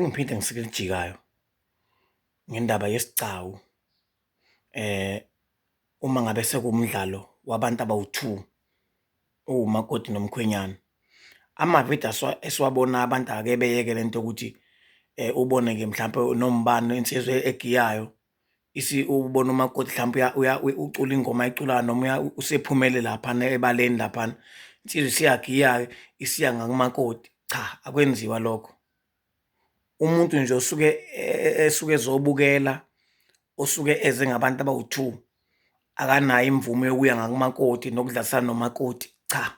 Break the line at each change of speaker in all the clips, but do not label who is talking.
Ngiphinde ngisike elijikayo ngendaba yesigcawu uma ngabe sekuwumdlalo wabantu abawu-two owumakoti nomkhwenyana. Amavidiyo esiwabona abantu ake beyeke le nto yokuthi ubone-ke mhlampe nombani insizwa egiyayo ubona umakoti hlampe ucula ingoma ayiculayo noma usephumele laphana ebaleni laphana, insizwa isiyagiya-ke isiya ngakumakoti. Cha, akwenziwa lokho. Umuntu nje osuke esuke ezobukela osuke eze ngabantu abawu-two akanayo imvume yokuya ngakumakoti nokudlalisana nomakoti, cha.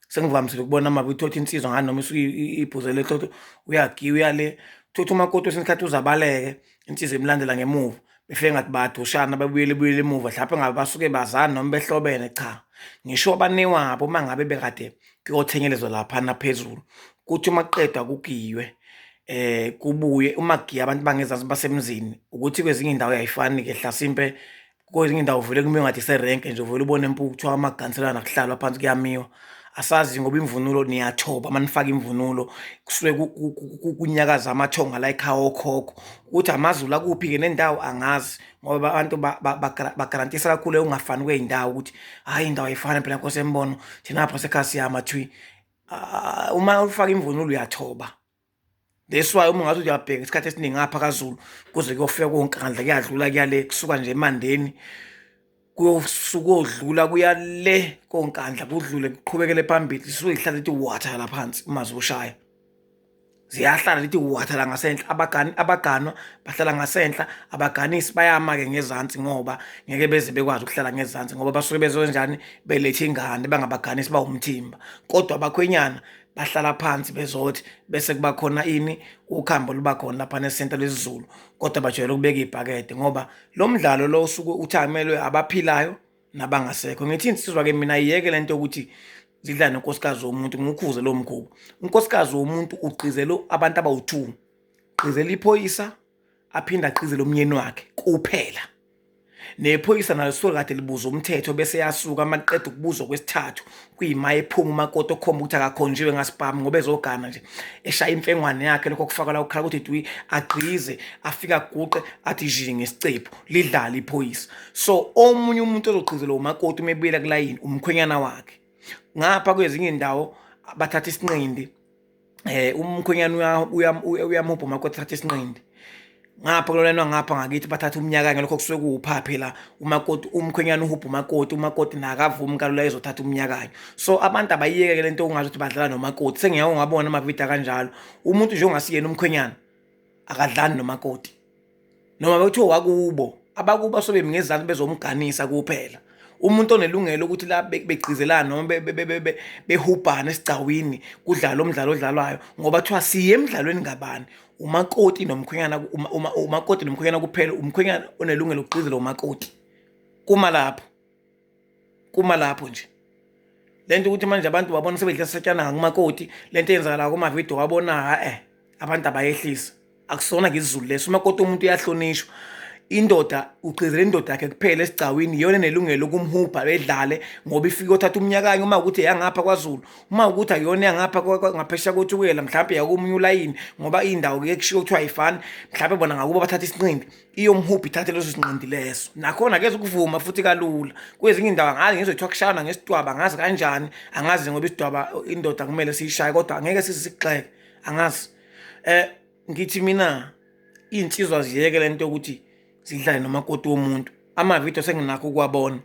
Sengivamisile ukubona uma uthole ukuthi insizwa ngani noma isuke iphuzele tholukuthi uyagiya uya le, uthole ukuthi umakoti kwesinye isikhathi uze abaleke insizwa imlandela ngemuva befike ngathi bayadushana babuyele buyele emuva hlampe ngabe basuke bazana noma behlobene, cha. Ngisho abanewabo uma ngabe bekade kuyothengelezwa laphana phezulu kuthi uma kuqedwa kugiywe kubuye uma kugiya abantu bangezansi basemzini ukuthi kwezinye iy'ndawo ayifani-ke hlasimpe kwezinye iy'ndawo vele kumiwe ngathi iserenke nje uvele ubone mpu kuthiwa amaganiselana kuhlalwa phansi kuyamiwa asazi ngoba imvunulo niyathoba uma nifaka imvunulo kusuke kunyakaza amathonga la ekhaya okhokho ukuthi amaZulu akuphi-ke nendawo angazi ngoba abantu bagarantisa kakhulu ungafani kwey'ndawo ukuthi hhayi indawo ayifani phela nkosi embono thina apha sekhaya siyama thwi ah, uma ufaka imvunulo uyathoba that's why uma ungathi uyabheka isikhathi esiningi ngapha kaZulu kuze kuyofika koNkandla kuyadlula kuyale kusuka nje eMandeni kuyosuka odlula kuya le koNkandla kudlule kuqhubekele phambili isuke ihlala ithi water la phansi uma zoshaya ziyahlala lithi watha la ngasenhla abagani abaganwa bahlala ngasenhla abaganisi bayama-ke ngezansi ngoba ngeke beze bekwazi ukuhlala ngezansi ngoba basuke bezonjani belethe ingane bangabaganisi bawumthimba kodwa abakhwenyana bahlala phansi bezothi bese kuba khona ini ukhambo luba khona lapha nesenta lesiZulu kodwa bajwayele ukubeka ibhakede ngoba lo mdlalo lo usuke uthamelwe abaphilayo nabangasekho ngithi insizwa ke mina iyeke lento yokuthi zidla nonkosikazi womuntu ngikhuze lo mkhuba unkosikazi womuntu ugqizela abantu abawu-2 gqizela iphoyisa aphinde agqizele umnyeni wakhe kuphela nephoyisa nalo suke kade libuza umthetho bese yasuka amaqeda ukubuzwa kwesithathu kuyima ephuma umakoti okhomba ukuthi akakhonjiwe ngasibhamu ngoba ezogana nje eshaya imfengwane yakhe lokho kufaka la ukhala ukuthi dwi agqize afike aguqe athi zhi ngesicephu lidlale iphoyisa so omunye umuntu ozogqizelwa umakoti uma ebuyela kulayini umkhwenyana wakhe ngapha kwezinye indawo bathatha isinqindi umkhwenyana uyamhubha umakoti athatha isinqindi ngapha kulona ngapha ngakithi bathatha umnyakanya lokho kusuke kuwuphaphe la umakoti umkhwenyana uhubha umakoti umakoti nakavumi kalula ezothatha umnyakanya so abantu abayiyeke lento ongazi ukuthi badlala nomakoti sengiyake ngabona amavidiyo kanjalo umuntu nje ongasiyena umkhwenyana akadlali nomakoti noma bekuthiwa wakubo abakubo sobe ngezansi bezomganisa kuphela umuntu onelungelo ukuthi la begqizelana noma behubhana esigcawini kudlala umdlalo odlalwayo ngoba kuthiwa siye emdlalweni ngabani umakoti nomkhwenyana umakoti nomkhwenyana kuphela umkhwenyana onelungelo lokugqizela umakoti kuma lapho kuma lapho nje lento ukuthi manje abantu babona sebedla satshana ngakumakoti lento eyenzakala kuma-video wabona ha-e abantu abayehlisa akusona ngesiZulu leso umakoti umuntu uyahlonishwa indoda ugqizela indoda yakhe kuphela esigcawini iyona enelungelo lokumhubha bedlale ngoba ifike othatha umnyakanye uma ukuthi eyangapha kwaZulu uma ukuthi akuyona eyangapha ngaphesheya koThukela mhlawumbe yakomunye ulayini ngoba indawo kuye kushiwo kuthiwa ayifani mhlawumbe bona ngakubo bathatha isinqindi iyomhubha ithathe leso sinqindi leso nakhona akeze ukuvuma futhi kalula kwezinye indawo angazi ngizothiwa kushayana ngesidwaba angazi kanjani angazi ngoba isidwaba indoda kumele siyishaye kodwa angeke size sigxeke angazi ngithi mina iy'nsizwa ziyeke le nto yokuthi zidlale nomakoti womuntu amavidiyo senginakho ukuwabona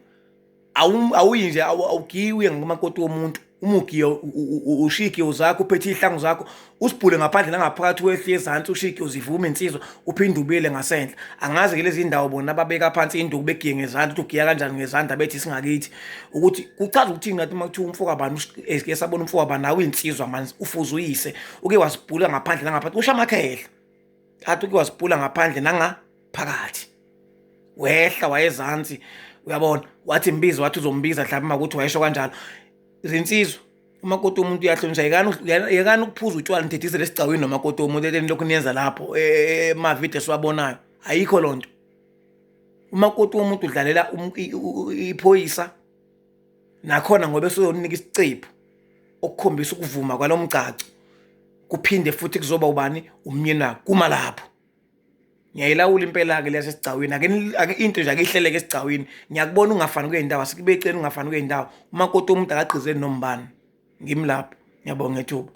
awuyi nje awugiyi uye ngomakoti womuntu uma ugiya ushiye igiyo zakho uphethe iy'hlangu zakho usibhule ngaphandle nangaphakathi wehle ezansi ushiye igiyo zivume insizwa uphinde ubuyele ngasenhla angazi-ke lezi ndawo bona ababeka phansi induku begiye ngezandla ukuthi ugiya kanjani ngezandla bethi singakithi ukuthi kuchaza ukuthini ngathi uma kuthiwa umfo kabani esabona umfo kabani nawe uyinsizwa manje ufuze uyise uke wasibhula ngaphandle nangaphakathi usho amakhehla athi uke wasibhula ngaphandle nangaphakathi wehla wayezansi uyabona wathi mbizo wathi uzombiza mhlawumbe makuthi wayesho kanjalo izinsizwa umakoti womuntu uyahlonishwa yekani yekani ukuphuza utshwala nithethise lesigcawini nomakoti womuntu eteni lokhu niyenza lapho emavidiyo esiwabonayo ayikho loo nto umakoti womuntu udlalela iphoyisa nakhona ngoba esuyonika isicephu okukhombisa ukuvuma kwalo mgcaco. Kuphinde futhi kuzoba ubani? Umyeni wakhe. Kuma lapho. Ngiyayilawula impela-ke leya sesigcawini. Ake into nje ake ihleleke esigcawini. Ngiyakubona ungafani kuyindawo, asikube eceleni ungafani kuyindawo. Umakoti womuntu akagqizeli nombani. Ngimi lapho. Ngiyabonga ngethuba.